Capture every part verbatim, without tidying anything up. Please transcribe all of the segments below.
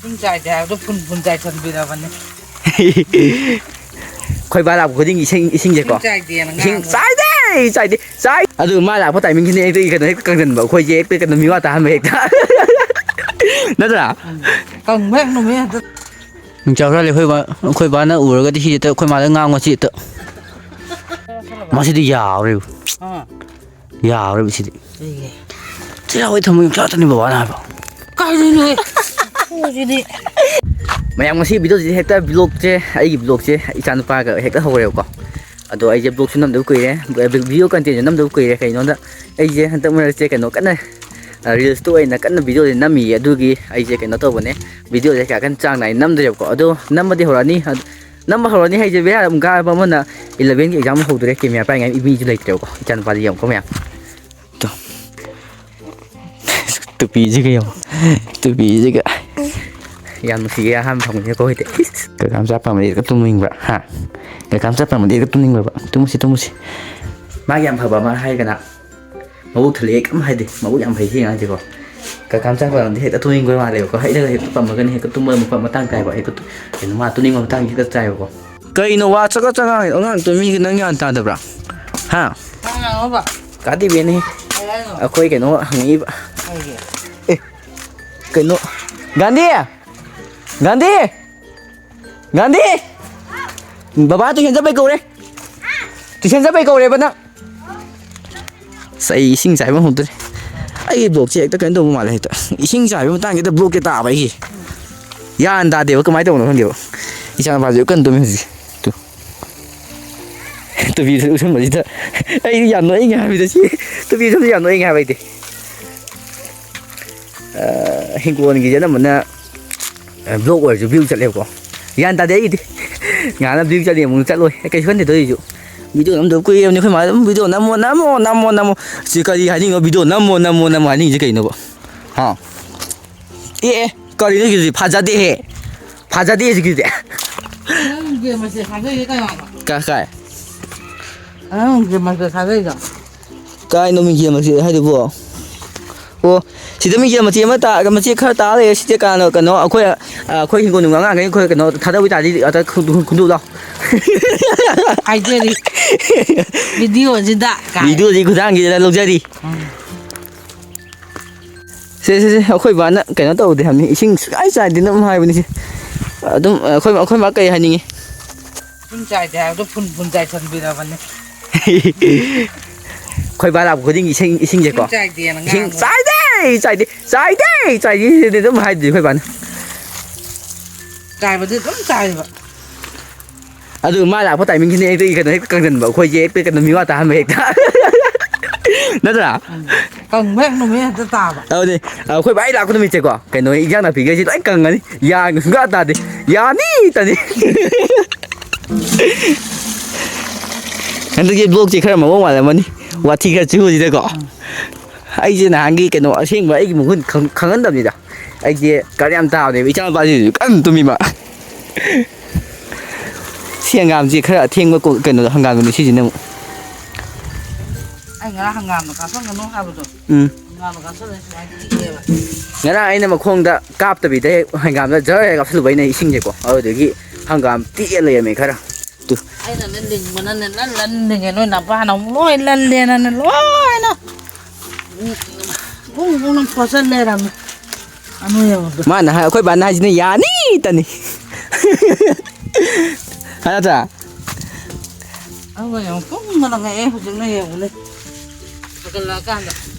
ꯏꯁꯤꯡ ꯆꯥꯏꯗꯦ ꯍꯥꯏꯕꯗꯣ ꯐꯨꯟ ꯐꯨꯟ ꯆꯥꯏꯁꯟꯕꯤꯔꯕꯅꯤ꯫ ꯑꯩꯈꯣꯏ ꯕꯥ ꯂꯥꯛꯄ ꯈꯨꯗꯤꯡꯒꯤ ꯏꯁꯤꯡ, ꯏꯁꯤꯡꯁꯦꯀꯣ꯫ ꯏꯁꯤꯡ ꯆꯥꯏꯗꯦꯅ ꯏꯁꯤꯡ ꯉꯥꯡꯕ꯫ ꯆꯥꯏꯗꯦ, ꯆꯥꯏꯗꯦ, ꯆꯥꯏ꯫ ꯑꯗꯨ ꯃꯥ ꯂꯥꯛꯄ ꯇꯥꯏꯃꯤꯡꯁꯤꯅ ꯍꯦꯛꯇ ꯀꯩꯅꯣ ꯍꯦꯛꯇ ꯀꯪꯁꯤꯟꯕ꯫ ꯑꯩꯈꯣꯏꯁꯦ ꯍꯦꯛꯇ ꯀꯩꯅꯣ ꯃꯤꯋꯥ ꯇꯥꯍꯟꯕ ꯍꯦꯛꯇ꯫ ꯅꯠꯇ꯭ꯔꯥ? ꯎꯝ꯫ ꯀꯪꯕ ꯍꯦꯛ ꯅꯨꯃꯤꯠ ꯍꯦꯛꯇ꯫ ꯆꯥꯎꯈ꯭ꯔ ꯂꯩ ꯑꯩꯈꯣꯏ ꯕꯥ-, ꯑꯩꯈꯣꯏ ꯕꯥꯅ ꯎꯔꯒꯗꯤ ꯁꯤ ꯍꯦꯛꯇ ꯑꯩꯈꯣꯏ ꯃꯥꯗ ꯉꯥꯡꯉꯣ ꯁꯤ ꯍꯦꯛꯇ꯫ ꯃꯁꯤꯗꯤ ꯌꯥꯔꯣꯏꯕ꯫ ꯑꯥ꯫ ꯌꯥꯔꯣꯏꯕ ꯁꯤꯗꯤ꯫ ꯀꯩꯒꯤ? ꯆꯩꯔꯥꯎ ꯑꯩ ꯊꯝꯃꯣꯏ ꯌꯣꯡꯆꯥꯛ ꯆꯠꯅꯤ ꯕꯕꯥꯅ ꯍꯥꯏꯕ꯫ ꯀꯥꯏꯗꯩꯅꯣꯍꯦ? ꯁꯤꯗꯤ꯫ ꯃꯌꯥꯝ ꯉꯁꯤ ꯚꯤꯗꯤꯑꯣꯁꯤꯗꯤ ꯍꯦꯛꯇ ꯚ꯭ꯂꯣꯒꯁꯦ, ꯑꯩꯒꯤ ꯚ꯭ꯂꯣꯒꯁꯦ ꯏꯆꯥꯅꯨꯄꯥꯒ ꯍꯦꯛꯇ ꯍꯧꯔꯦꯕꯀꯣ꯫ ꯑꯗꯣ ꯑꯩꯁꯦ ꯚ꯭ꯂꯣꯒꯁꯨ ꯅꯝꯗꯕ ꯀꯨꯏꯔꯦ, ꯚꯤꯗꯤꯑꯣ ꯀꯟꯇꯦꯟꯁꯨ ꯅꯝꯗꯕ ꯀꯨꯏꯔꯦ꯫ ꯀꯩꯅꯣꯗ ꯑꯩꯁꯦ ꯍꯟꯗꯛ ꯃꯔꯛꯁꯦ ꯀꯩꯅꯣ ꯀꯟꯅ, ꯑ, ꯔꯤꯜꯁꯇ ꯑꯣꯏꯅ ꯀꯟꯅ ꯚꯤꯗꯤꯑꯣꯁꯦ ꯅꯝꯃꯤꯌꯦ꯫ ꯑꯗꯨꯒꯤ ꯑꯩꯁꯦ ꯀꯩꯅꯣ ꯇꯧꯕꯅꯦ, ꯚꯤꯗꯤꯑꯣꯁꯦ ꯀꯌꯥ ꯀꯟꯅ ꯆꯥꯡ ꯅꯥꯏꯅ ꯅꯝꯗ꯭ꯔꯦꯕꯀꯣ꯫ ꯑꯗꯣ ꯅꯝꯕꯗꯤ ꯍꯧꯔꯛꯑꯅꯤ꯫ ꯑꯗ-, ꯅꯝꯕ ꯍꯧꯔꯛꯑꯅꯤ ꯍꯥꯏꯁꯦ ꯕꯦꯔꯥ ꯑꯗꯨꯝ ꯀꯥꯔꯕ ꯑꯃꯅ ꯏꯂꯚꯦꯟꯒꯤ ꯑꯦꯛꯖꯥꯝ ꯍꯧꯗꯣꯔꯦ꯫ ꯀꯦꯃꯦꯔꯥ ꯄꯥꯏꯅꯤꯡꯉꯥꯏ ꯃꯤꯁꯨ ꯂꯩꯇ꯭ꯔꯦꯕꯀꯣ꯫ ꯏꯆꯥꯅꯨꯄꯥꯁꯦ ꯌꯦꯡꯉꯨꯀꯣ ꯃꯌꯥꯝ꯫ ꯇꯨ꯫ ꯇꯨꯄꯤꯁꯤꯒ ꯌꯦꯡꯉꯣ꯫ ꯇꯨꯄꯤꯁꯤꯒ꯫ ꯌꯥꯝ ꯅꯨꯡꯁꯤꯌꯦ ꯑꯍꯥꯟꯕ ꯐꯪꯕꯅꯤꯅꯀꯣ ꯍꯧꯖꯤꯛꯇꯤ꯫ ꯀꯀꯥ ꯃꯆꯥ ꯄꯥꯝꯃꯗꯤ ꯍꯦꯛꯇ ꯇꯨꯝꯅꯤꯡꯕ꯭ꯔꯥ? ꯍꯥ? ꯀꯀꯥ ꯃꯆꯥ ꯄꯥꯝꯃꯗꯤ ꯍꯦꯛꯇ ꯇꯨꯝꯅꯤꯡꯕ꯭ꯔꯕ? ꯇꯨꯝꯃꯨꯁꯤ, ꯇꯨꯝꯃꯨꯁꯤ꯫ ꯃꯥꯒꯤ ꯌꯥꯝ ꯐꯕ ꯑꯃ ꯍꯥꯏꯔꯒꯅ ꯃꯕꯨꯛ ꯊꯜꯂꯛꯑꯦ ꯀꯩꯝ ꯍꯥꯏꯗꯦ꯫ ꯃꯕꯨꯛ ꯌꯥꯝ ꯐꯩ ꯁꯤ ꯑꯉꯥꯡꯁꯦꯀꯣ꯫ ꯀꯀꯥ ꯃꯆꯥ ꯄꯥꯝꯃꯗꯤ ꯍꯦꯛꯇ ꯇꯨꯝꯅꯤꯡꯕ ꯃꯥꯜꯂꯦꯕꯀꯣ꯫ ꯍꯩꯅꯒ ꯍꯦꯛꯇ ꯄꯝꯃꯒꯅꯤ ꯍꯦꯛꯇ ꯇꯨꯝꯕ ꯃꯇꯥꯡ ꯇꯥꯏꯕ꯫ ꯍꯦꯛꯇ ꯇꯨ-, ꯀꯩꯅꯣ ꯃꯥ ꯇꯨꯝꯅꯤꯡꯕ ꯃꯇꯥꯡꯁꯦ ꯍꯦꯛꯇ ꯆꯥꯏꯕꯀꯣ꯫ ꯀꯩꯅꯣ ꯋꯥ ꯆꯒꯠ ꯆꯒꯠ ꯉꯥꯡꯉꯤ ꯑꯉꯥꯡꯗꯣ ꯃꯤꯒꯤ ꯅꯪ ꯒ꯭ꯌꯥꯟ ꯇꯥꯗꯕ꯭ꯔꯥ? ꯍꯥ? ꯀꯅꯥꯅꯣꯕ? ꯀꯥꯗꯤꯕꯦꯅꯦ꯫ ꯀꯩ ꯍꯥꯏꯅꯣ? ꯑꯩꯈꯣꯏ ꯀꯩꯅꯣ ꯍꯪꯉꯛꯏꯕ꯫ ꯀꯩꯒꯤ? ꯑꯦ, ꯀꯩꯅꯣ? ꯒꯥꯟꯙꯤ! ꯒꯥꯟꯙꯤ! ꯒꯥꯟꯙꯤ! ꯕꯕꯥ ꯇꯨꯏꯁꯟ ꯆꯠꯄꯩ ꯀꯧꯔꯦ꯫ ꯇꯨꯏꯁꯟ ꯆꯠꯄꯩ ꯀꯧꯔꯦꯕ ꯅꯪ꯫ ꯑꯁ, ꯑꯩ ꯏꯁꯤꯡ ꯆꯥꯏꯕ ꯍꯧꯗ꯭ꯔꯦ꯫ ꯑꯩꯒꯤ ꯕ꯭ꯂꯣꯛꯁꯦ ꯍꯦꯛꯇ ꯀꯩꯅꯣ ꯇꯧꯕ ꯃꯥꯜꯂꯦ ꯍꯦꯛꯇ꯫ ꯏꯁꯤꯡ ꯆꯥꯏꯕ ꯃꯇꯥꯡꯁꯦ ꯍꯦꯛꯇ ꯕ꯭ꯂꯣꯛꯁꯦ ꯇꯥꯕ ꯑꯩꯒꯤ꯫ ꯒ꯭ꯌꯥꯟ ꯇꯥꯗꯦꯕ ꯀꯃꯥꯏꯅ ꯇꯧꯕꯅꯣ ꯈꯪꯗꯦꯕ꯫ ꯏꯆꯥꯅꯨꯄꯥꯁꯦ ꯀꯟꯅ ꯇꯨꯝꯃꯤ ꯍꯧꯖꯤꯛ꯫ ꯇꯨ꯫ ꯇꯨꯄꯤꯁꯦ ꯎꯞꯁꯟꯕꯁꯤꯗ ꯑꯩꯗꯤ ꯌꯥꯝ ꯅꯣꯛꯅꯤꯡꯉꯦ ꯍꯥꯏꯕꯗꯤ ꯁꯤ ꯇꯨꯄꯤ ꯎꯞꯁꯟꯕꯁꯤ ꯌꯥꯝ ꯅꯣꯛꯅꯤꯡꯉꯦ ꯍꯥꯏꯕ ꯑꯩꯗꯤ꯫ ꯑ, ꯍꯤꯡꯒꯣꯜꯒꯤꯁꯦ ꯑꯅꯝꯕꯅ, ꯑ, ꯕ꯭ꯂꯣꯛ ꯑꯣꯏꯔꯁꯨ ꯚ꯭ꯌꯨ ꯆꯠꯂꯦꯕꯀꯣ꯫ ꯒ꯭ꯌꯥꯟ ꯇꯥꯗꯦ ꯑꯩꯒꯤꯗꯤ꯫ ꯉꯥꯏꯍꯥꯛꯅ ꯚ꯭ꯌꯨ ꯆꯠꯂꯤ ꯑꯃꯨꯛ ꯆꯠꯂꯣꯏ꯫ ꯑꯩ ꯀꯩꯁꯨ ꯈꯟꯗꯦ ꯇꯧꯔꯤꯁꯨ꯫ ꯚꯤꯗꯤꯑꯣ ꯅꯝꯗꯕ ꯀꯨꯏꯔꯕꯅꯤ ꯑꯩꯈꯣꯏ ꯃꯥꯗ ꯑꯗꯨꯝ ꯚꯤꯗꯤꯑꯣ ꯅꯝꯃꯣ, ꯅꯝꯃꯣ, ꯅꯝꯃꯣ, ꯅꯝꯃꯣ꯫ ꯁꯤ ꯀꯔꯤ ꯍꯥꯏꯅꯤꯡꯉꯤꯅꯣ? ꯚꯤꯗꯤꯑꯣ ꯅꯝꯃꯣ, ꯅꯝꯃꯣ, ꯅꯝꯃꯣ ꯍꯥꯏꯅꯤꯡꯉꯤꯁꯦ ꯀꯩꯅꯣꯕ? ꯍꯥ? ꯑꯦ, ꯑꯦ, ꯀꯔꯤꯅꯣ ꯍꯧꯖꯤꯛ ꯐꯖꯗꯦꯍꯦ꯫ ꯐꯖꯗꯦ ꯍꯧꯖꯤꯛꯀꯤꯗꯤ꯫ ꯅꯪ ꯒꯦꯝ ꯃꯁꯦ ꯊꯥꯖꯩꯁꯦ ꯀꯅꯥꯅꯣ? ꯀꯥ-, ꯀꯥꯏ? ꯅꯪ ꯒꯦꯝ ꯃꯁꯦ ꯊꯥꯖꯩꯗꯣ? ꯀꯥꯏꯅꯣ ꯃꯤ ꯒꯦꯝ ꯃꯁꯦ ꯍꯥꯏꯗꯨꯕꯣ? ꯑꯣ, ꯁꯤꯗ ꯃꯤꯒꯤ ꯃꯆꯦ ꯑꯃ ꯇꯥ-, ꯃꯆꯦ ꯈꯔ ꯇꯥ ꯂꯩꯔꯦ꯫ ꯁꯤꯗ ꯀꯅꯥꯅꯣ, ꯀꯩꯅꯣ, ꯑꯩꯈꯣꯏ, ꯑ, ꯑꯩꯈꯣꯏ ꯍꯤꯡꯒꯣꯜꯅꯨꯡ ꯑꯉꯥꯡꯈꯩ ꯑꯩꯈꯣꯏ ꯀꯩꯅꯣ ꯊꯥꯗꯧꯕ ꯇꯥꯔꯗꯤ ꯑꯇ ꯈꯨꯟꯗꯣꯛ-, ꯈꯨꯟꯗꯣꯛ ꯂꯥꯎ꯫ ꯍꯥꯏꯖꯔꯤ꯫ ꯚꯤꯗꯤꯑꯣꯁꯤꯗ ꯀꯥꯏ꯫ ꯚꯤꯗꯤꯑꯣꯁꯤ ꯈꯨꯊꯥꯡꯁꯤꯗ ꯂꯧꯖꯔꯤ꯫ ꯎꯝ꯫ ꯁꯦ, ꯁꯦ, ꯁꯦ, ꯑꯩꯈꯣꯏ ꯕꯥꯅ ꯀꯩꯅꯣ ꯇꯧꯗꯦ ꯍꯥꯏꯕꯅꯤ, ꯏꯁꯤꯡ ꯁꯨꯡꯆꯥꯏ ꯆꯥꯏꯗꯦꯅ ꯑꯗꯨꯝ ꯍꯥꯏꯕꯅꯤ꯫ ꯁꯦ, ꯑꯗꯨꯝ ꯑꯩꯈꯣꯏ, ꯑꯩꯈꯣꯏ ꯃꯥ ꯀꯩ ꯍꯥꯏꯅꯤꯡꯉꯤ? ꯏꯁꯤꯡ ꯆꯥꯏꯗꯦ ꯍꯥꯏꯕꯗꯣ ꯐꯨꯟ ꯐꯨꯟ ꯆꯥꯏꯁꯟꯕꯤꯔꯕꯅꯤ꯫ ꯑꯩꯈꯣꯏ ꯕꯥ ꯂꯥꯛꯄ ꯈꯨꯗꯤꯡꯒꯤ ꯏꯁꯤꯡ, ꯏꯁꯤꯡꯁꯦꯀꯣ꯫ ꯏꯁꯤꯡ ꯆꯥꯏꯗꯦꯅ ꯏꯁꯤꯡ ꯉꯥꯡꯕ꯫ ꯆꯥꯏꯗꯦ, ꯆꯥꯏꯗꯦ, ꯆꯥꯏꯗꯦ, ꯆꯥꯏꯗꯦ ꯁꯤꯗꯤ ꯑꯗꯨꯝ ꯍꯥꯏꯗꯣꯏꯅꯤ ꯑꯩꯈꯣꯏ ꯕꯥꯅ꯫ ꯆꯥꯏꯕꯗꯤ ꯑꯗꯨꯝ ꯆꯥꯏꯕ꯫ ꯑꯗꯨ ꯃꯥ ꯂꯥꯛꯄ ꯇꯥꯏꯃꯤꯡꯁꯤꯅ ꯍꯦꯛꯇ ꯀꯩꯅꯣ ꯍꯦꯛꯇ ꯀꯪꯁꯤꯟꯕ ꯑꯩꯈꯣꯏꯁꯦ ꯍꯦꯛꯇ ꯀꯩꯅꯣ ꯃꯤꯋꯥ ꯇꯥꯍꯟꯕ ꯍꯦꯛꯇ꯫ ꯅꯠꯇ꯭ꯔꯥ? ꯎꯝ꯫ ꯀꯪꯕ ꯍꯦꯛ ꯅꯨꯃꯤꯠ ꯍꯦꯛꯇ ꯇꯥꯕ꯫ ꯑꯗꯨꯅꯦ, ꯑꯩꯈꯣꯏ ꯕꯥ ꯑꯩ ꯂꯥꯛꯄ ꯅꯨꯃꯤꯠꯁꯦꯀꯣ, ꯀꯩꯅꯣ, ꯏꯟꯖꯥꯡ ꯅꯥꯄꯤꯈꯩꯁꯤ ꯂꯣꯏ ꯀꯪꯉꯅꯤ꯫ ꯌꯥꯒ ꯁꯨꯡꯇꯥ ꯇꯥꯗꯦ꯫ ꯌꯥꯅꯤ ꯇꯅꯤ꯫ ꯍꯟꯗꯛꯀꯤ vlogꯁꯦ ꯈꯔ ꯃꯑꯣꯡ ꯃꯥꯜꯂꯝꯃꯅꯤ꯫ ꯋꯥꯊꯤ ꯈꯔ ꯆꯨꯕꯁꯤꯗꯀꯣ꯫ ꯑꯩꯁꯦ ꯅꯍꯥꯟꯒꯤ ꯀꯩꯅꯣ ꯑꯁꯦꯡꯕ ꯑꯩꯒꯤ ꯃꯒꯨꯟ ꯈꯪ-, ꯈꯪꯍꯟꯗꯕꯅꯤꯗ꯫ ꯑꯩꯁꯦ ꯀꯔꯟ ꯌꯥꯝ ꯇꯥꯕꯅꯦꯕ꯫ ꯏꯆꯥꯅꯨꯄꯥꯁꯤꯁꯨ ꯀꯟꯅ ꯇꯨꯝꯃꯤꯕ꯫ ꯁꯤ ꯍꯪꯒꯥꯝꯁꯤ ꯈꯔ ꯑꯊꯦꯡꯕ ꯀꯣ-, ꯀꯩꯅꯣꯗꯣ ꯍꯪꯒꯥꯝꯗꯨꯅꯤ ꯁꯤꯁꯤꯅ ꯑꯃꯨꯛ꯫ ꯑꯩ ꯉꯔꯥꯡ ꯍꯪꯒꯥꯝꯗꯣ ꯀꯥꯞꯁꯟꯒꯅꯨ ꯍꯥꯏꯕꯗꯣ꯫ ꯎꯝ꯫ ꯍꯪꯒꯥꯝꯗꯣ ꯀꯥꯞꯁꯜꯂꯦ ꯁꯨꯃꯥꯏꯅ ꯊꯤꯑꯦꯕ꯫ ꯉꯔꯥꯡ ꯑꯩꯅ ꯃꯈꯣꯡꯗ ꯀꯥꯞꯇꯕꯤꯗ ꯍꯦꯛ ꯍꯪꯒꯥꯝꯗ ꯖꯔ ꯍꯦꯛ ꯀꯥꯞꯁꯜꯂꯨꯕ ꯑꯩꯅ ꯏꯁꯤꯡꯁꯦꯀꯣ꯫ ꯑꯗꯨꯗꯨꯒꯤ ꯍꯪꯒꯥꯝ ꯇꯦꯛꯑ ꯂꯩꯔꯝꯃꯦ ꯈꯔ꯫ ꯇꯨ꯫ ꯑꯩꯅꯅꯦ ꯂꯤꯡꯕꯅꯅꯦ ꯂꯟ ꯂꯟ ꯂꯤꯡꯉꯦ, ꯅꯣꯏ ꯅꯄꯥꯅ ꯑꯃꯨꯛ ꯂꯣꯏ ꯂꯜꯂꯦꯅꯅꯦ ꯂꯣꯏꯅ ꯕꯨꯡ ꯕꯨꯡꯅ ꯐꯣꯠꯆꯜ ꯂꯩꯔꯝꯃꯦ꯫ ꯑꯅꯣꯏ ꯌꯦꯡꯉꯨꯗꯣ꯫ ꯃꯥꯅ ꯍꯥꯏ-, ꯑꯩꯈꯣꯏ ꯕꯥꯅ ꯍꯥꯏꯁꯤꯅ ꯌꯥꯅꯤ ꯇꯅꯤ꯫ ꯍꯥꯏ ꯅꯠꯇ꯭ꯔꯥ? ꯑꯗꯨꯒ ꯌꯦꯡꯉꯨ, ꯄꯨꯡ ꯃꯅꯉꯛꯑꯦ ꯍꯧꯖꯤꯛꯅ ꯌꯦꯡꯉꯨꯅꯦ꯫ ꯍꯧꯒꯠꯂꯛꯑꯀꯥꯟꯗ꯫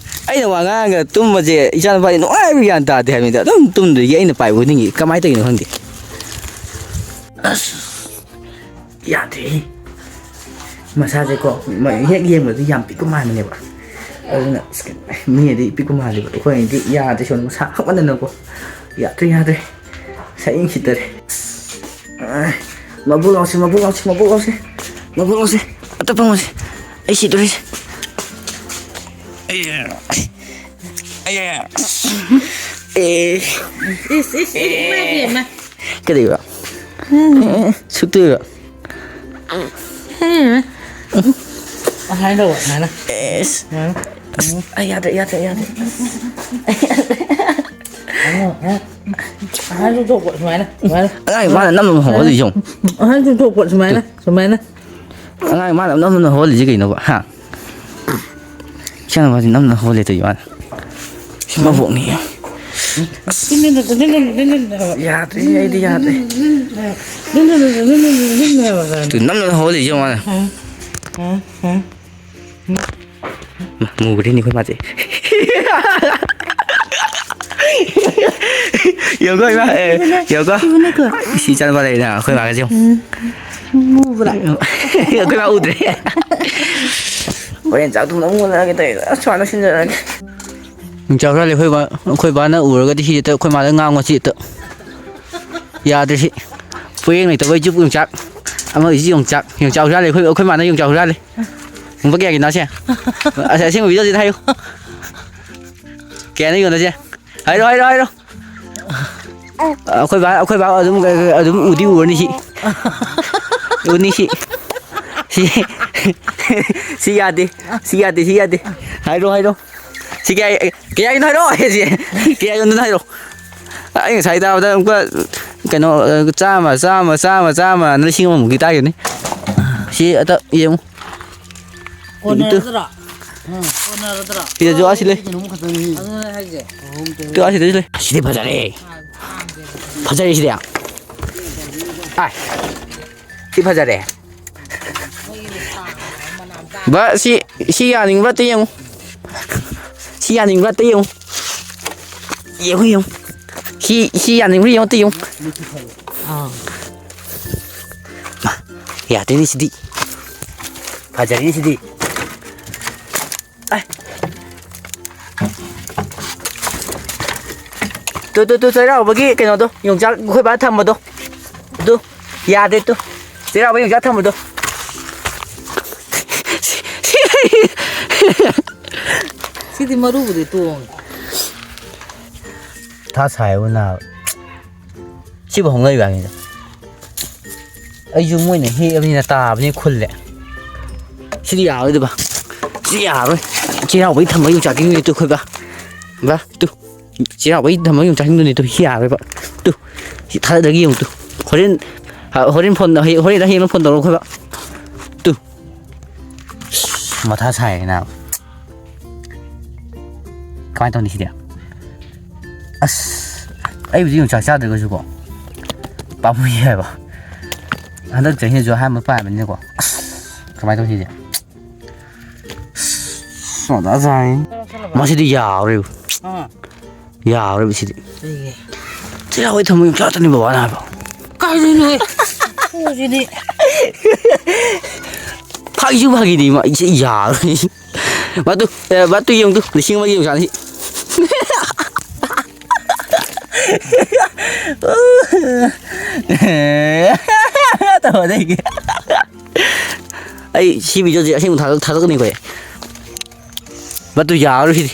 ꯑꯩꯅ ꯋꯥ ꯉꯥꯡꯉꯒ ꯇꯨꯝꯕꯁꯦ ꯏꯆꯥꯅꯨꯄꯥꯗꯤ ꯅꯨꯡꯉꯥꯏꯕ ꯒ꯭ꯌꯥꯟ ꯇꯥꯗꯦ ꯍꯥꯏꯕꯅꯤꯗ꯫ ꯑꯗꯨꯝ ꯇꯨꯝꯗꯣꯏꯒꯤ ꯑꯩꯅ ꯄꯥꯏꯕ ꯈꯨꯗꯤꯡꯒꯤ꯫ ꯀꯃꯥꯏꯅ ꯇꯧꯔꯤꯅꯣ ꯈꯪꯗꯦ꯫ ꯑꯁ, ꯌꯥꯗ꯭ꯔꯦꯍꯦ꯫ ꯃꯁꯥꯁꯦꯀꯣ, ꯃ-, ꯍꯦꯛ ꯌꯦꯡꯕꯗꯗꯤ ꯌꯥꯝ ꯄꯤꯛꯄ ꯃꯥꯟꯕꯅꯦꯕ꯫ ꯑꯗꯨꯅ ꯑꯁ, ꯀꯩꯅꯣ, ꯃꯤꯅꯗꯤ ꯄꯤꯛꯄ ꯃꯥꯜꯂꯦꯕ, ꯑꯩꯈꯣꯏꯅꯗꯤ ꯌꯥꯗ꯭ꯔꯦ, ꯁꯣꯝꯗ ꯃꯁꯥ ꯍꯛꯃꯟꯗꯅꯀꯣ꯫ ꯌꯥꯗ꯭ꯔꯦ, ꯌꯥꯗ꯭ꯔꯦ꯫ ꯁꯛꯌꯦꯡ ꯁꯤꯠꯇꯔꯦ꯫ ꯑ, ꯃꯕꯨꯛ ꯂꯥꯎꯁꯤ, ꯃꯕꯨꯛ ꯂꯥꯎꯁꯤ, ꯃꯕꯨꯛ ꯂꯥꯎꯁꯤ꯫ ꯃꯕꯨꯛ ꯂꯥꯎꯁꯤ꯫ ꯑꯇꯞꯄ ꯉꯁꯤ꯫ ꯑꯩ ꯁꯤꯗꯣꯔꯤꯁꯦ꯫ ꯑꯩ, ꯑꯩ, ꯑꯩ, ꯑꯦ꯫ ꯏꯁ, ꯏꯁ, ꯏꯃꯥꯏ ꯏꯕꯦꯝꯃ꯫ ꯀꯩꯗꯧꯕ? ꯁꯨꯛꯇꯣꯏꯕ? ꯑꯗꯨꯃꯥꯏꯅ ꯇꯧꯕ, ꯑꯗꯨꯃꯥꯏꯅ꯫ ꯑꯦꯁ꯫ ꯑꯗꯨꯃꯥꯏꯅ꯫ ꯑꯁ, ꯑꯩ ꯌꯥꯗ꯭ꯔꯦ, ꯌꯥꯗ꯭ꯔꯦ, ꯌꯥꯗ꯭ꯔꯦ꯫ ꯑꯍꯟꯁꯨ ꯊꯣꯛꯄ ꯁꯨꯃꯥꯏꯅ ꯁꯨꯃꯥꯏꯅ ꯑꯉꯥꯡ ꯃꯥꯅ ꯅꯝꯅ ꯍꯧꯍꯜꯂꯤꯁꯦ ꯌꯦꯡꯉꯨ꯫ ꯑꯍꯟꯁꯨ ꯊꯣꯛꯄ ꯁꯨꯃꯥꯏꯅ ꯁꯨꯃꯥꯏꯅ ꯑꯉꯥꯡ ꯃꯥꯅ ꯅꯝꯅ ꯍꯧꯍꯜꯂꯤꯁꯦ ꯀꯩꯅꯣꯕ? ꯍꯥ? ꯏꯆꯥꯅꯨꯄꯥꯁꯤ ꯅꯝꯅ ꯍꯧꯍꯜꯂꯦ ꯇꯧ ꯃꯥꯅ꯫ ꯃꯕꯣꯛꯅꯤ꯫ ꯌꯥꯗ꯭ꯔꯦ, ꯑꯩꯗꯤ ꯌꯥꯗ꯭ꯔꯦ꯫ ꯇꯨ ꯅꯝꯅ ꯍꯧꯍꯜꯂꯤꯁꯦ ꯌꯦꯡꯉꯨ ꯃꯥꯅ꯫ ꯃꯨꯕ꯭ꯔꯤꯅꯤ ꯑꯩꯈꯣꯏ ꯃꯥꯁꯦ꯫ ꯌꯦꯡꯉꯨꯀꯣ ꯏꯃꯥ, ꯑꯦ, ꯌꯦꯡꯉꯨꯀꯣ꯫ ꯁꯤ ꯏꯆꯥꯅꯨꯄꯥ ꯂꯩꯔꯤꯅ ꯑꯩꯈꯣꯏ ꯃꯥꯒꯁꯦ ꯌꯦꯡꯉꯨ꯫ ꯃꯨꯕ꯭ꯔꯥ? ꯑꯩꯈꯣꯏ ꯃꯥ ꯎꯗ꯭ꯔꯦ꯫ ꯍꯣꯔꯦꯟ ꯆꯥꯛ ꯊꯣꯡꯕꯗ ꯑꯃꯨꯛ ꯎꯅꯔꯒꯦ ꯇꯧꯔꯤꯗ꯫ ꯑꯁ, ꯁꯨꯃꯥꯏꯅ ꯁꯤꯟꯖꯔꯛꯑꯒꯦ꯫ ꯌꯣꯡꯆꯥꯛ ꯍꯨꯔꯥꯜꯂꯦ ꯑꯩꯈꯣꯏ ꯕꯥ, ꯑꯩꯈꯣꯏ ꯕꯥꯅ ꯎꯔꯒꯗꯤ ꯁꯤ ꯍꯦꯛꯇ ꯑꯩꯈꯣꯏ ꯃꯥꯗ ꯉꯥꯡꯉꯣ ꯁꯤ ꯍꯦꯛꯇ꯫ ꯌꯥꯗ꯭ꯔꯦ ꯁꯤ꯫ ꯄꯣꯌꯦꯡ ꯂꯩꯇꯕ ꯏꯆꯨꯞ ꯌꯣꯡꯆꯥꯛ꯫ ꯑꯃ ꯏꯆꯨ ꯌꯣꯡꯆꯥꯛ꯫ ꯌꯣꯡꯆꯥꯛ ꯍꯨꯔꯥꯜꯂꯦ ꯑꯩꯈꯣꯏ, ꯑꯩꯈꯣꯏ ꯃꯥꯅ ꯌꯣꯡꯆꯥꯛ ꯍꯨꯔꯥꯜꯂꯦ꯫ ꯂꯨꯄꯥ ꯀꯌꯥꯒꯤꯅꯣ ꯑꯁꯦ? ꯑꯁ, ꯑꯁꯦꯡꯕ ꯚꯤꯗꯤꯑꯣꯁꯤꯗ ꯍꯥꯏꯌꯨ꯫ ꯀꯌꯥꯅ ꯌꯣꯟꯅꯁꯦ? ꯍꯥꯏꯔꯣ, ꯍꯥꯏꯔꯣ, ꯍꯥꯏꯔꯣ꯫ ꯑꯩꯈꯣꯏ ꯕꯥ, ꯑꯩꯈꯣꯏ ꯕꯥ ꯑꯗꯨꯝ, ꯑꯗꯨꯝ ꯎꯗꯤ ꯎꯔꯅꯤ ꯁꯤ꯫ ꯎꯅꯤ ꯁꯤ꯫ ꯁꯤ, ꯁꯤ ꯌꯥꯗꯦ꯫ ꯁꯤ ꯌꯥꯗꯦ, ꯁꯤ ꯌꯥꯗꯦ꯫ ꯍꯥꯏꯔꯣ, ꯍꯥꯏꯔꯣ꯫ ꯁꯤ ꯀꯌꯥ, ꯀꯌꯥꯒꯤꯅꯣ ꯍꯥꯏꯔꯣ꯫ ꯁꯤ ꯀꯌꯥ ꯌꯣꯟꯗꯣꯏꯅꯣ ꯍꯥꯏꯔꯣ꯫ ꯑꯩ ꯉꯁꯥꯏ ꯇꯥꯕꯗ ꯑꯃꯨꯛꯀ ꯀꯩꯅꯣ, ꯆꯥꯝꯃ, ꯆꯥꯝꯃ, ꯆꯥꯝꯃ, ꯆꯥꯝꯃ, ꯂꯤꯁꯤꯡ ꯑꯃꯃꯨꯛꯇꯤ ꯇꯥꯈꯤꯕꯅꯤ꯫ ꯁꯤ ꯑꯇ ꯌꯦꯡꯉꯨ꯫ ꯀꯣꯟꯅꯔꯗ꯭ꯔꯣ? ꯀꯣꯟꯅꯔꯗ꯭ꯔꯣ? ꯁꯤꯗꯁꯨ ꯑꯁꯤ ꯂꯩ꯫ ꯑꯗꯨꯅꯦ ꯍꯥꯏꯁꯦ꯫ ꯇꯨ ꯑꯁꯤꯗꯁꯨ ꯂꯩ꯫ ꯁꯤꯗꯤ ꯐꯖꯔꯦ꯫ ꯐꯖꯔꯦ ꯁꯤꯗꯤ꯫ ꯑꯥꯏ꯫ ꯁꯤ ꯐꯖꯔꯦ꯫ ꯕ, ꯁꯤ, ꯁꯤ ꯌꯥꯅꯤꯡꯕ꯭ꯔꯥ ꯑꯝꯇ ꯌꯦꯡꯉꯨ꯫ ꯁꯤ ꯌꯥꯅꯤꯡꯕ꯭ꯔꯥ ꯑꯝꯇ ꯌꯦꯡꯉꯨ꯫ ꯌꯦꯡꯉꯨ, ꯌꯦꯡꯉꯨ꯫ ꯁꯤ, ꯁꯤ ꯌꯥꯅꯤꯡꯕ꯭ꯔꯥ ꯌꯦꯡꯉꯨ, ꯑꯝꯇ ꯌꯦꯡꯉꯨ꯫ ꯑꯥ꯫ ꯃꯥ, ꯌꯥꯗꯦꯅꯦ ꯁꯤꯗꯤ꯫ ꯐꯖꯔꯦꯅꯦ ꯁꯤꯗꯤ꯫ ꯑꯥꯏ꯫ ꯇꯨ, ꯇꯨ, ꯇꯨ, ꯆꯩꯔꯥꯎꯕꯒꯤ ꯀꯩꯅꯣꯗꯣ, ꯌꯣꯡꯆꯥꯛ ꯑꯩꯈꯣꯏ ꯕꯥ ꯊꯝꯕꯗꯣ꯫ ꯇꯨ, ꯌꯥꯗꯦ ꯇꯨ꯫ ꯆꯩꯔꯥꯎꯕꯒꯤ ꯌꯣꯡꯆꯥꯛ ꯊꯝꯕꯗꯣ꯫ ꯁꯤꯗꯤ ꯃꯔꯨꯕꯨꯗꯤ ꯇꯣꯡꯉꯦ꯫ ꯊꯥ ꯁꯥꯏꯕ ꯅꯥꯕ꯫ ꯁꯤꯕꯨ ꯍꯧꯅꯔꯤꯕ ꯍꯥꯏꯅꯤꯗ꯫ ꯑꯩꯁꯨ ꯃꯣꯏꯅ ꯍꯦꯛꯑꯕꯅꯤꯅ ꯇꯥꯕꯅꯤ ꯈꯨꯜꯂꯦ꯫ ꯁꯤꯗꯤ ꯌꯥꯔꯣꯏꯗꯕ꯫ ꯁꯤꯗꯤ ꯌꯥꯔꯣꯏ꯫ ꯆꯩꯔꯥꯎꯕꯒꯤ ꯊꯝꯕ ꯌꯣꯡꯆꯥꯛ ꯀꯤꯡꯗꯨꯅꯤ ꯇꯨ ꯑꯩꯈꯣꯏ ꯕꯥ꯫ ꯕꯥ, ꯇꯨ꯫ ꯆꯩꯔꯥꯎꯕꯒꯤ ꯊꯝꯕ ꯌꯣꯡꯆꯥꯛ ꯀꯤꯡꯗꯨꯅꯤ ꯇꯨ꯫ ꯁꯤ ꯌꯥꯔꯣꯏꯕ꯫ ꯇꯨ꯫ ꯁꯤ ꯊꯥꯗꯗꯒꯤ ꯌꯦꯡꯉꯨ ꯇꯨ꯫ ꯍꯣꯔꯦꯟ, ꯍ-, ꯍꯣꯔꯦꯟ ꯐꯣꯟ, ꯍꯌꯦꯡ, ꯍꯣꯔꯦꯟ ꯍꯌꯦꯡ ꯐꯣꯟ ꯇꯧꯔꯛꯑꯣ ꯑꯩꯈꯣꯏ ꯕꯥ꯫ ꯇꯨ꯫ ꯃꯊꯥ ꯁꯥꯏꯅ꯫ ꯀꯃꯥꯏꯅ ꯇꯧꯅꯤ ꯁꯤꯗꯤ? ꯑꯁ, ꯑꯩꯕꯨꯗꯤ ꯌꯣꯡꯆꯥꯛ ꯆꯥꯗ꯭ꯔꯒꯁꯨꯀꯣ, ꯄꯥꯝꯃꯨꯏ ꯍꯥꯏꯕ꯫ ꯍꯟꯗꯛ ꯆꯍꯤꯁꯨ ꯑꯍꯥꯟꯕ ꯄꯥꯏꯕꯅꯤꯅꯀꯣ꯫ ꯑꯁ, ꯀꯃꯥꯏꯅ ꯇꯧꯁꯤꯒꯦ? ꯑꯁ, ꯃꯊꯥ ꯁꯥꯏ꯫ ꯃꯁꯤꯗꯤ ꯌꯥꯔꯣꯏꯕ꯫ ꯑꯥ꯫ ꯌꯥꯔꯣꯏꯕ ꯁꯤꯗꯤ꯫ ꯀꯩꯒꯤ? ꯆꯩꯔꯥꯎꯕꯩ ꯊꯝꯃꯣꯏ ꯌꯣꯡꯆꯥꯛꯇꯅꯤ ꯕꯕꯥꯅ ꯍꯥꯏꯕ꯫ ꯀꯥꯏꯗꯩꯅꯣꯍꯦ? ꯐꯨꯁꯤꯗꯤ꯫ ꯐꯥꯒꯤꯁꯨ ꯐꯥꯒꯤꯅꯤ ꯃꯥ, ꯏꯆꯦ ꯌꯥꯔꯣꯏ꯫ ꯃꯥ ꯇꯨ, ꯑꯦ, ꯃꯥ ꯇꯨ ꯌꯦꯡꯉꯨ ꯇꯨ, ꯂꯤꯁꯤꯡ ꯑꯃꯒꯤ ꯌꯣꯡꯆꯥꯛꯅꯤ꯫ ꯇꯧꯔꯗꯤ ꯑꯩꯒꯤ꯫ ꯑꯩ ꯁꯤ ꯚꯤꯗꯤꯑꯣꯁꯦ ꯑꯁꯦꯡꯕ ꯊꯥꯒꯠ-, ꯊꯥꯒꯠꯀꯅꯤꯀꯣ ꯑꯩ꯫ ꯃꯗꯨ ꯌꯥꯔꯣꯏ ꯁꯤꯗꯤ꯫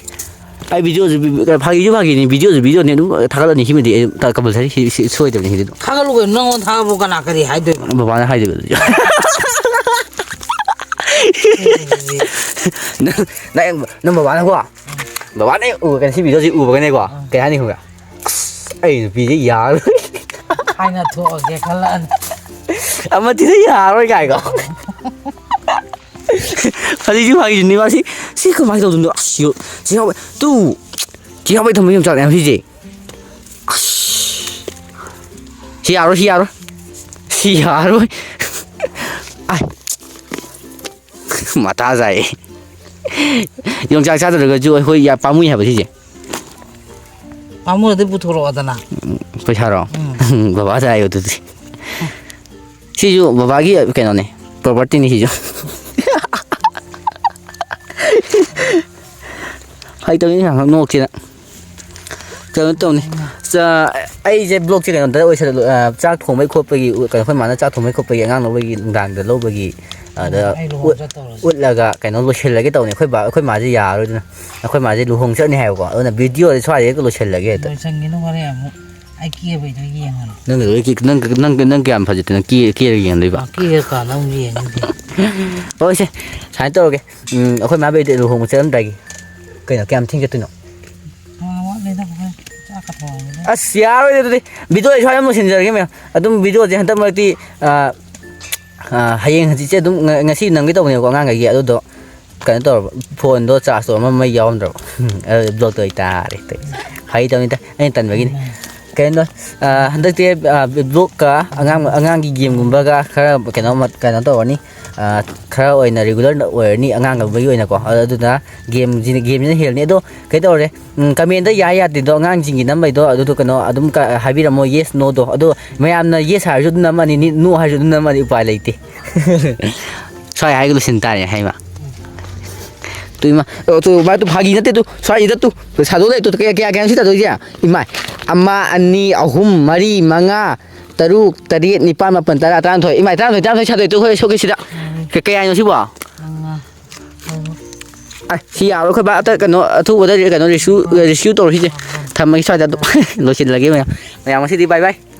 ꯑꯩ ꯚꯤꯗꯤꯑꯣꯁꯨ ꯚꯤ-, ꯚꯤ-, ꯐꯥꯒꯤꯁꯨ ꯐꯥꯒꯤꯅꯤ, ꯚꯤꯗꯤꯑꯣꯁꯨ ꯚꯤꯗꯤꯑꯣꯅꯤ, ꯑꯗꯨꯝ ꯊꯥꯒꯠꯂꯅꯤ ꯁꯤꯃꯗꯤ ꯑꯩ ꯇ-, ꯀꯝꯄꯜꯁꯔꯤ ꯁꯤ, ꯁꯤ ꯁꯣꯏꯗꯕꯅꯤ ꯁꯤꯗꯤ ꯑꯗꯨꯝ꯫ ꯊꯥꯒꯠꯂꯨ ꯀꯩꯅꯣ, ꯅꯪꯉꯣꯟꯗ ꯊꯥꯒꯠꯄꯨ ꯀꯅꯥ ꯀꯔꯤ ꯍꯥꯏꯗꯣꯏꯕ? ꯕꯕꯥꯅ ꯍꯥꯏꯗꯣꯏꯕ ꯑꯗꯨꯗꯤ꯫ ꯅꯪ, ꯅꯪ, ꯅꯪ ꯕꯕꯥꯅꯀꯣ? ꯕꯕꯥꯅ ꯎꯔꯒꯅꯤ, ꯁꯤ ꯚꯤꯗꯤꯑꯣꯁꯤ ꯎꯕꯒꯅꯦꯀꯣ, ꯑꯥ꯫ ꯀꯩ ꯍꯥꯏꯅꯤ ꯈꯪꯕ꯭ꯔꯥ? "ꯑꯁ, ꯑꯩ ꯅꯨꯄꯤꯁꯦ ꯌꯥꯔꯣꯏ꯫ ꯍꯥꯏꯅ ꯊꯣꯛꯑꯒꯦ ꯈꯜꯂꯛꯑꯅꯤ꯫ ꯑꯃ ꯊꯤꯗ ꯌꯥꯔꯣꯏ" ꯀꯥꯏꯀꯣ꯫ ꯍꯧꯖꯤꯛꯁꯨ ꯐꯥꯒꯤꯁꯨꯅꯤ ꯃꯥ, ꯁꯤ, ꯁꯤ ꯀꯃꯥꯏꯅ ꯇꯧꯗꯣꯏꯅꯣ? ꯑꯁ, ꯌꯣ-, ꯆꯤꯍꯥꯎ-, ꯇꯨ, ꯆꯤꯍꯥꯎꯕꯩ ꯊꯝꯕ ꯌꯣꯡꯆꯥꯛꯅꯦ ꯍꯥꯏꯕ ꯁꯤꯁꯦ꯫ ꯑꯁ, ꯁꯤ ꯌꯥꯔꯣꯏ, ꯁꯤ ꯌꯥꯔꯣꯏ, ꯁꯤ ꯌꯥꯔꯣꯏ꯫ ꯑꯥꯏ꯫ ꯃꯊꯥ ꯁꯥꯏ꯫ ꯌꯣꯡꯆꯥꯛ ꯆꯥꯗ꯭ꯔꯒꯁꯨ ꯑꯩꯈꯣꯏ ꯌꯥ-, ꯄꯥꯝꯃꯨꯏ ꯍꯥꯏꯕ ꯁꯤꯁꯦ꯫ ꯄꯥꯝꯃꯨꯔꯗꯤ ꯄꯨꯊꯣꯔꯛꯑꯣꯗꯅ꯫ ꯎꯝ, ꯄꯩꯁꯥꯔꯣ? ꯎꯝ꯫ ꯕꯕꯥꯗ ꯍꯥꯏꯌꯣ ꯑꯗꯨꯗꯤ꯫ ꯁꯤꯁꯨ ꯕꯕꯥꯒꯤ ꯀꯩꯅꯣꯅꯦ, ꯄ꯭ꯔꯣꯄꯔꯇꯤꯅꯤ ꯁꯤꯁꯨ꯫ ꯍꯩꯇꯕꯅꯤ ꯉꯥꯏꯍꯥꯛ ꯅꯣꯛꯁꯤꯅ꯫ ꯀꯩꯅꯣ ꯇꯧꯅꯤ꯫ ꯆꯥ-, ꯑꯩꯁꯦ ꯕ꯭ꯂꯣꯛꯁꯦ ꯀꯩꯅꯣꯗ ꯑꯣꯏꯁꯜꯂ-, ꯑ, ꯆꯥꯛ ꯊꯣꯡꯕꯩ ꯈꯣꯠꯄꯒꯤ, ꯎ-, ꯀꯩꯅꯣ, ꯑꯩꯈꯣꯏ ꯃꯥꯅ ꯆꯥꯛ ꯊꯣꯡꯕꯩ ꯈꯣꯠꯄꯒꯤ, ꯑꯉꯥꯡ ꯂꯧꯕꯒꯤ, ꯅꯨꯡꯗꯥꯡꯗ ꯂꯧꯕꯒꯤ, ꯑꯗ ꯎꯝ, ꯑꯩ ꯂꯨꯍꯣꯡ ꯎꯠ-, ꯆꯠꯇꯧꯔꯁꯤ꯫ ꯎꯠꯂꯒ ꯀꯩꯅꯣ ꯂꯣꯏꯁꯤꯜꯂꯒꯦ ꯇꯧꯅꯤ꯫ ꯑꯩꯈꯣꯏ ꯕꯥ, ꯑꯩꯈꯣꯏ ꯃꯥꯁꯦ ꯌꯥꯔꯣꯏꯗꯅ꯫ ꯑꯩꯈꯣꯏ ꯃꯥꯁꯦ ꯂꯨꯍꯣꯡ ꯆꯠꯅꯤ ꯍꯥꯏꯕꯀꯣ꯫ ꯑꯗꯨꯅ ꯚꯤꯗꯤꯑꯣꯁꯦ ꯁ꯭ꯋꯥꯏꯗ ꯍꯦꯛꯇ ꯂꯣꯏꯁꯤꯜꯂꯒꯦ ꯍꯦꯛꯇ꯫ ꯂꯣꯏꯁꯟꯒꯤꯅꯨ, ꯍꯣꯔꯦꯟ ꯑꯃꯨꯛ꯫ ꯑꯩ ꯀꯦꯕꯩꯗꯣ ꯌꯦꯡꯉꯅꯤ꯫ ꯅꯪꯒꯤꯗꯣ ꯀꯦ-, ꯅꯪ, ꯅꯪ, ꯅꯪ ꯀꯌꯥꯝ ꯐꯖꯗꯦ? ꯅꯪ ꯀꯦ-, ꯀꯦꯔꯒ ꯌꯦꯡꯗꯣꯏꯕ? ꯑꯥ, ꯀꯦꯔꯀꯥꯟꯗ ꯑꯃꯨꯛ ꯌꯦꯡꯉꯒꯦ꯫ ꯍꯣꯏ, ꯁꯦ, ꯁꯨꯃꯥꯏꯅ ꯇꯧꯔꯒꯦ꯫ ꯎꯝ, ꯑꯩꯈꯣꯏ ꯃꯥ ꯕꯦꯗ ꯂꯨꯍꯣꯡꯕ ꯆꯠꯂꯝꯗꯥꯏꯒꯤ꯫ ꯀꯩꯅꯣ, ꯀꯌꯥꯝ ꯊꯦꯡ ꯆꯠꯇꯣꯏꯅꯣ? ꯃꯉꯥ ꯋꯥꯠꯂꯤꯗ, ꯑꯩꯈꯣꯏ ꯆꯥꯛꯀ ꯊꯣꯡꯉꯝꯃꯤꯗ꯫ ꯑꯁ, ꯌꯥꯔꯣꯏ ꯑꯗꯨꯗꯤ꯫ ꯚꯤꯗꯤꯑꯣ ꯑꯩ ꯁ꯭ꯋꯥꯏꯗ ꯑꯃꯨꯛ ꯂꯣꯏꯁꯤꯟꯖꯔꯒꯦ, ꯃꯌꯥꯝ꯫ ꯑꯗꯨꯝ ꯚꯤꯗꯤꯑꯣꯁꯦ ꯍꯟꯗꯛ ꯃꯔꯛꯇꯤ, ꯑꯥ, ꯑꯥ, ꯍꯌꯦꯡ ꯍꯪꯆꯤꯠꯁꯦ ꯑꯗꯨꯝ ꯉ-, ꯉꯁꯤ ꯅꯪꯒꯦ ꯇꯧꯕꯅꯦꯕꯀꯣ, ꯑꯉꯥꯡꯈꯩꯒꯤ꯫ ꯑꯗꯨꯗꯣ ꯀꯩꯅꯣ ꯇꯧꯔꯕ, ꯐꯣꯟꯗꯣ ꯆꯥꯔꯖ ꯇꯧꯔꯝꯃ ꯃꯩ ꯌꯥꯎꯔꯝꯗ꯭ꯔꯕ꯫ ꯑꯗꯨ ꯕ꯭ꯂꯣꯛ ꯇꯧ ꯇꯥꯔꯦ꯫ ꯐꯥꯒꯤ ꯇꯧꯅꯤꯗ, ꯑꯩꯅ ꯇꯟꯕꯒꯤꯅꯤ꯫ ꯀꯩꯅꯣ, ꯑ, ꯍꯟꯗꯛꯇꯤ, ꯑ, ꯕ꯭ꯂꯣꯛꯀ ꯑꯉꯥꯡ, ꯑꯉꯥꯡꯒꯤ ꯒꯦꯝꯒꯨꯝꯕꯒ ꯈꯔ ꯀꯩꯅꯣ, ꯀꯩꯅꯣ ꯇꯧꯔꯅꯤ꯫ ꯑ, ꯈꯔ ꯑꯣꯏꯅ ꯔꯤꯒꯨꯂꯔ ꯑꯣꯏꯔꯅꯤ ꯑꯉꯥꯡ ꯑꯃꯒꯤ ꯑꯣꯏꯅꯀꯣ꯫ ꯑꯗꯨꯅ ꯒꯦꯝꯁꯤ, ꯒꯦꯝꯁꯤꯅ ꯍꯦꯜꯂꯅꯤ꯫ ꯑꯗꯣ ꯀꯩꯗꯧꯔꯦ, ꯎꯝ, ꯀꯃꯦꯟꯗ ꯌꯥꯏ ꯌꯥꯗꯦꯗꯣ, ꯑꯉꯥꯡꯁꯤꯡꯒꯤ ꯅꯝꯕꯩꯗꯣ, ꯑꯗꯨꯗꯣ ꯀꯩꯅꯣ ꯑꯗꯨꯝ ꯀ-, ꯍꯥꯏꯕꯤꯔꯝꯃꯣ, yes, no ꯗꯣ꯫ ꯑꯗꯣ ꯃꯌꯥꯝꯅ yes ꯍꯥꯏꯔꯁꯨ ꯑꯗꯨꯝ ꯅꯝꯃꯅꯤ, ꯅꯤ-, no ꯍꯥꯏꯔꯁꯨ ꯑꯗꯨꯝ ꯅꯝꯃꯅꯤ, ꯎꯄꯥꯏ ꯂꯩꯇꯦ꯫ ꯁ꯭ꯋꯥꯏ ꯍꯥꯏꯒ ꯂꯣꯏꯁꯤꯟ ꯇꯥꯔꯦ ꯍꯥꯏꯃ꯫ ꯇꯨ ꯏꯃꯥ, ꯑꯣ, ꯇꯨ, ꯚꯥꯏ, ꯇꯨ ꯐꯥꯒꯤ ꯅꯠꯇꯦ, ꯇꯨ, ꯁ꯭ꯋꯥꯏꯁꯤꯗ ꯇꯨ, ꯁꯥꯗꯣꯛ ꯂꯩ, ꯇꯨ, ꯀꯌꯥ, ꯀꯌꯥ, ꯀꯌꯥꯅꯣ ꯁꯤ ꯇꯥꯗꯣꯏꯁꯦ? ꯏꯃꯥ, ꯑꯃ, ꯑꯅꯤ, ꯑꯍꯨꯝ, ꯃꯔꯤ, ꯃꯉꯥ, ꯇꯔꯨꯛ, ꯇꯔꯦꯠ, ꯅꯤꯄꯥꯜ, ꯃꯥꯄꯜ, ꯇꯔꯥ, ꯇꯔꯥꯃꯥꯊꯣꯏ꯫ ꯏꯃꯥ, ꯇꯔꯥꯃꯥꯊꯣꯏ, ꯇꯔꯥꯃꯥꯊꯣꯏ ꯁꯥꯗꯣꯛ ꯇꯨ, ꯍꯣꯏ, ꯁꯣꯛꯀꯦ ꯁꯤꯗ꯫ ꯀ-, ꯀꯌꯥꯅꯣ ꯁꯤꯕꯣ? ꯃꯉꯥ, ꯇꯔꯨꯛ꯫ ꯑꯁ, ꯁꯤ ꯌꯥꯔꯣꯏ, ꯑꯩꯈꯣꯏ ꯕꯥ, ꯑꯇ ꯀꯩꯅꯣ, ꯑꯊꯨꯕꯗ ꯀꯩꯅꯣ, ꯔꯤꯁꯤꯎ, ꯔꯤꯁꯤꯎ ꯇꯧꯔꯁꯤꯁꯦ꯫ ꯊꯝꯃꯒꯦ ꯁ꯭ꯋꯥꯏꯗ ꯑꯗꯨꯝ꯫ ꯂꯣꯏꯁꯤꯜꯂꯒꯦ ꯃꯌꯥꯝ꯫ ꯃꯌꯥꯝ, ꯉꯁꯤꯗꯤ bye bye꯫